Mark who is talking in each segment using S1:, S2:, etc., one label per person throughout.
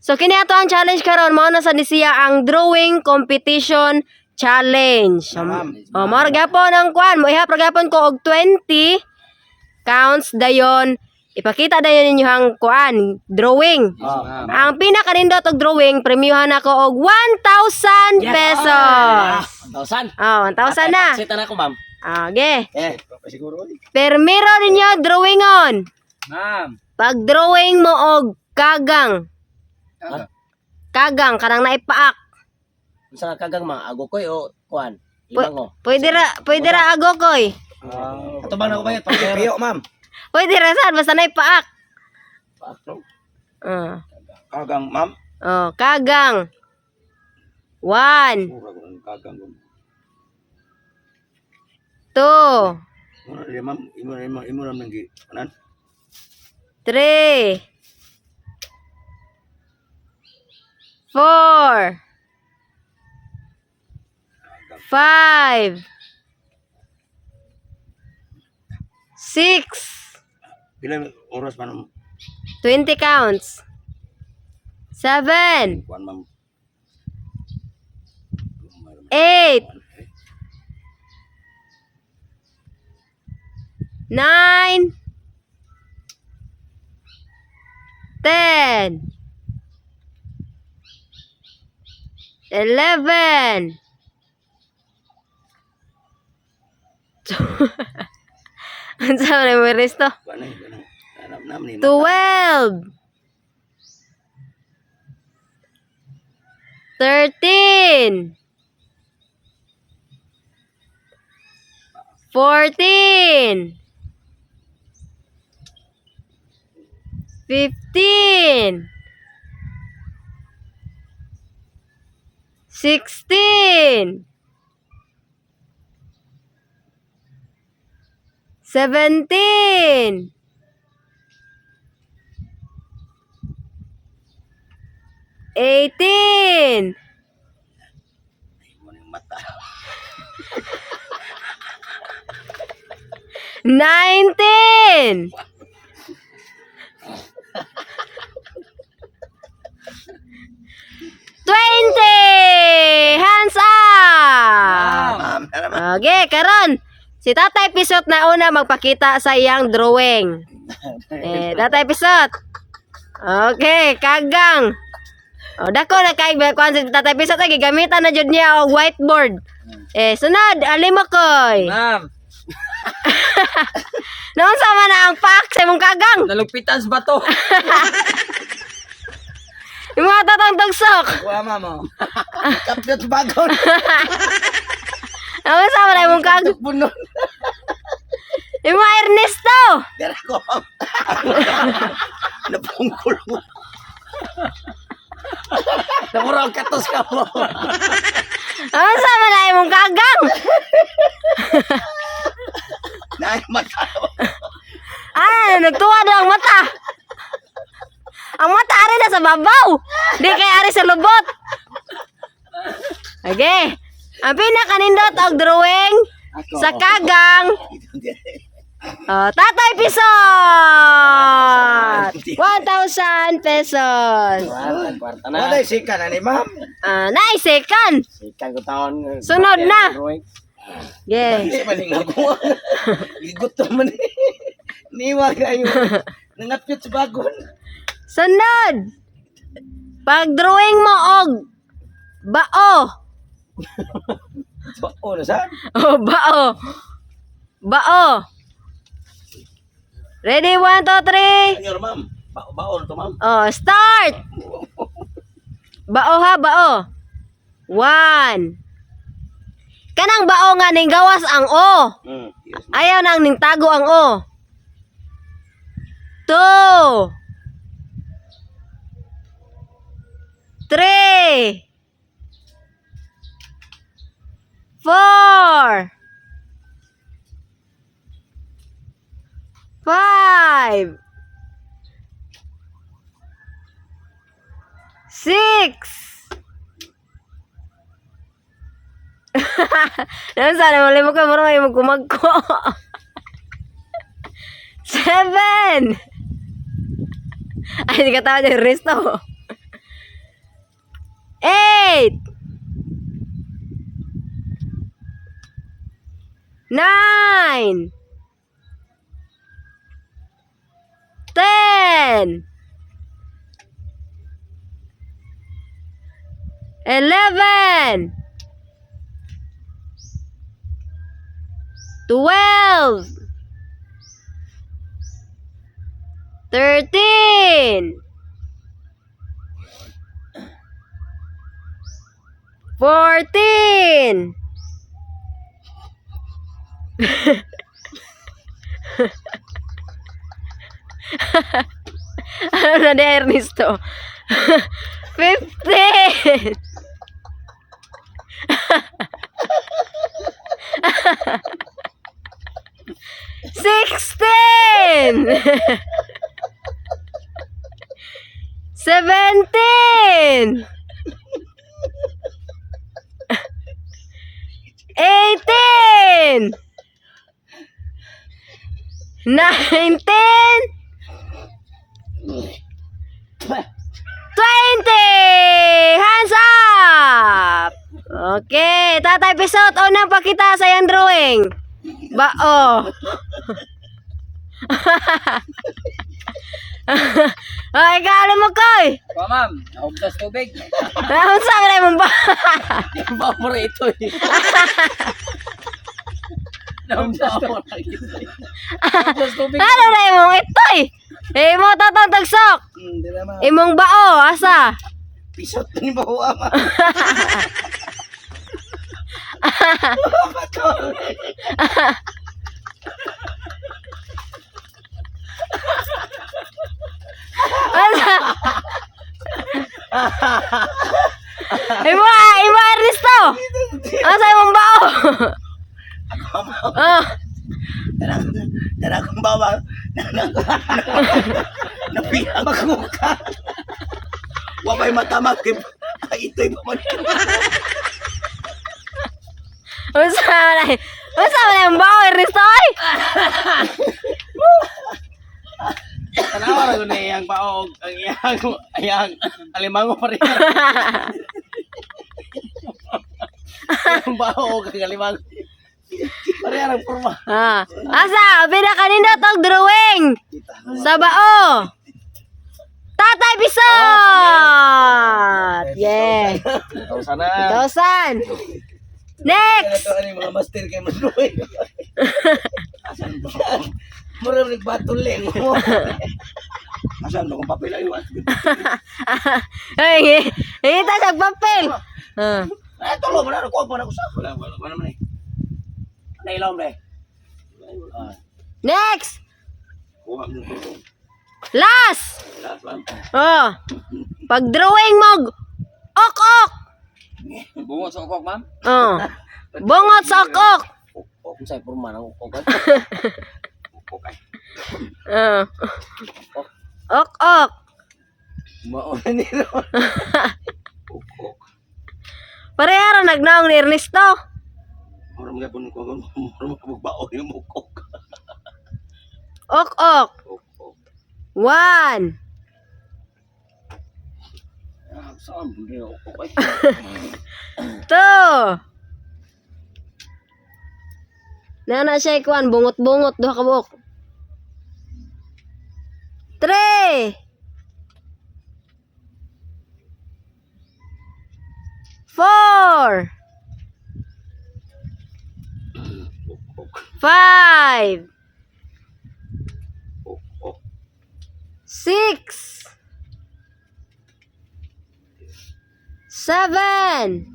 S1: So kini ato ang challenge karon, mao na sa ni siya ang drawing competition challenge.
S2: Ma'am.
S1: Oh, mao ra gyapon ang kuan, mo ihap ra gyapon ko og 20 counts dayon. Ipakita dayon ninyo ang kuan, drawing.
S2: Ah.
S1: Ang pinakanindot og drawing, premyuhan ako og 1,000 pesos.
S2: 1,000.
S1: Oh, 1,000 na.
S2: Sita na ako, ma'am.
S1: Okay.
S2: Eh, siguro.
S1: Permiro ninyo drawingon.
S2: Ma'am.
S1: Pag drawing mo og kagang.
S2: Ha?
S1: Kagang kanang naipaak.
S2: Unsa nga kagang ma ago koy o kuan? Limango.
S1: Pwede ra agokoy.
S2: Ato bang nako bayad pag
S3: Piyo, ma'am.
S1: Pwede ra sad basta naipaak. Oh.
S3: Kagang, ma'am.
S1: Oh, kagang. One,
S3: Mura ko ng kagang.
S1: two,
S3: Mura rin, ma'am. Imo na, imo, imo na nang gi. Anan?
S1: three, four, five, six,
S3: Pila oras man ang
S1: 20 counts. Seven,
S3: kuan, ma'am?
S1: Eight, nine, 10, 11, Unsa man mo resto?
S3: Kuan na, kuan na. Anam nam ni.
S1: 12, 13, 14, 15, 16, 17, 18,
S3: Imo na yung mata.
S1: 19, 20. Hands up!
S3: Ma'am, tara, ma'am.
S1: Okay, karon si Tatay Pisot na una magpakita sa iyang drawing. Eh, Tatay Pisot. Okay, kagang. O, dako na kay kuan si Tatay Pisot ay gigamitan na jud niya og whiteboard. Eh, sunod, alimokoy.
S2: Ma'am,
S1: Naon sama na ang paak sa imong kagang?
S2: nalugpitan sa bato.
S1: Yung mga tatang tugsok.
S2: Kuha, ma'am. Oh.
S3: Kapit bagon.
S1: Naon sama na imong kagang?
S3: Puno.
S1: Yung mga Ernesto.
S3: Dara ko, ma'am. Napungkol mo.
S2: Namura ang katos ka mo.
S1: Naon sama na imong kagang?
S3: Na mata.
S1: Ah, nagtuwa daw ang mata. Ang mata ari na sa babaw. Di kay ari sa lubot. Okay. Ang pinakanindot og drawing sa kagang, oh, Tatay Pisot! 1,000 pesos.
S2: Kwarta, kwarta na.
S3: Wala sikan ani, ma'am.
S1: Ah, naisikan.
S2: Sikan ko taon.
S1: Sunod na. Yeah.
S3: Hindi man ning ako. Gigutom man ni. Niwa kayo. Nangapit sa bagon.
S1: Sunod. Pag drawing mo og bao.
S3: Bao na saan?
S1: Oh, bao. Bao. Ready, one, two, three.
S3: Senyor, ma'am. Bao bao to, ma'am.
S1: Oh, start! Bao ha, bao. One. Kanang bao nga ning gawas ang o.
S3: Yes.
S1: Ayaw nang ning tago ang o. Two. Three. Four. Five. Six. Naman sana, mali mo ka, mura may magkumagko. Seven! Ay, hindi ka tawa dyan, resto. 8, 9, 10, 11, 12, 13, 14. Ano na ni Ernesto? 15. 16. 17. 18, 19, 20. Hands up! Okay, Tatay Pisot, unang pakita sa iyang drawing. Bao. Ay, kaalo mo koy.
S4: Pa ma'am, nahugtas tubig.
S1: Unsa man imong ba?
S2: Yung bao mo rin ito eh.
S4: Nahugtas tubig. Nahugtas tubig.
S1: Ano na imong itoy? Eh, mo tatang tagsok.
S3: Di na ma'am.
S1: Imong bao, asa?
S3: Pisot ni bawa ma'am. Patol.
S1: Asa? Imo, ah, imo Ernesto. Asa imong bao? Ah,
S3: Dara akong bawa. Napihag ko ka. Wa may matamak. Ay, ito'y paman.
S1: unsa man ay? Unsa man imong bao, Ernesto? Oy?
S2: Tanawa ra ko na iyang baog, ang iyang alimango pa rin. Iyang baog, ang alimango. Pareha ang forma.
S1: Ah, asa? Pila kanindot og drawing sa bao. Tatay Pisot! Yeah.
S2: Sana.
S1: Thousand. Next.
S3: Ito ano yung mga master kay Manuel. Asan ba? Mura nagbatuleng mo.
S2: Asan ba kung papel ay
S1: Ay, hita sa papel. Ah.
S2: Ay, tulo mo na ko pa na ko sa. Wala wala wala man eh. Nailaw mo eh.
S1: Next.
S2: Kuha mo to.
S1: Last.
S2: Last one.
S1: Oh. Pag drawing mo, ok-ok.
S4: Bungo sa ukok ma'am.
S1: Oh. Bungot sa ok-ok.
S2: Ok, unsay porma nang ok. Ok.
S1: Oh. Ok-ok.
S3: Mao na ni Ron.
S2: Ok.
S1: Pareha ra nagnaong ni Ernesto.
S2: Mura mo gyapon ko, mura mo baon yung ok.
S1: Ok-ok.
S2: Ok.
S1: 1,
S2: Ah, saan mo rin ok ay.
S1: 2. Nana siya ikuan, bungot-bungot, duha ka buok. 3, 4, 5,
S2: Ok.
S1: 6, 7,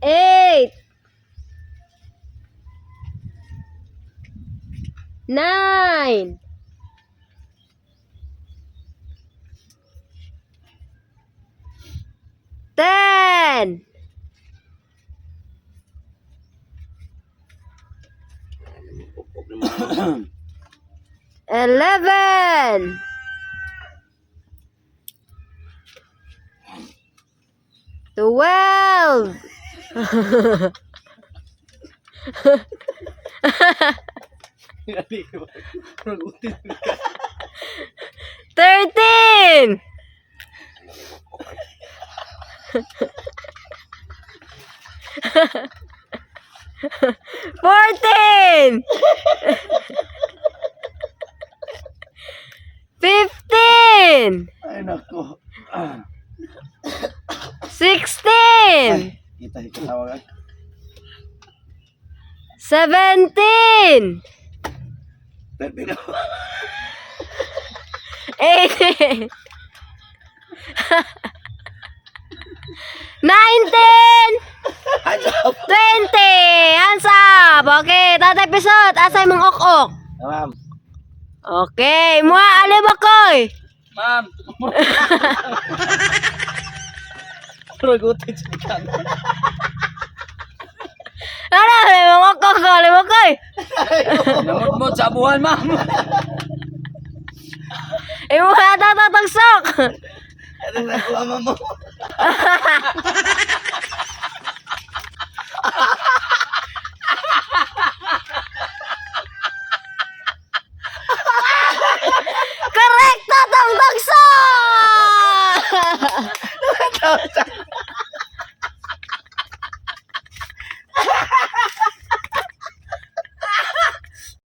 S1: 8, 9, 10. 11, 12. 13. 14, 15,
S3: Ay nako. Ah.
S1: 16,
S3: Kita kita ay.
S1: 17,
S3: Pero
S1: 18, 19,
S3: Hands up.
S1: 20. Hands up. Okay, Tatay Pisot, asay mong ok-ok.
S3: Ma'am.
S1: Okay, mua alimakoy.
S4: Ma'am.
S2: Ragutin sa ikan.
S1: Ano, mong ok-ok ko, alimakoy.
S4: Namutmot sa abuhan, ma'am.
S1: Imuha tatagsok.
S3: Ano na kuha mo?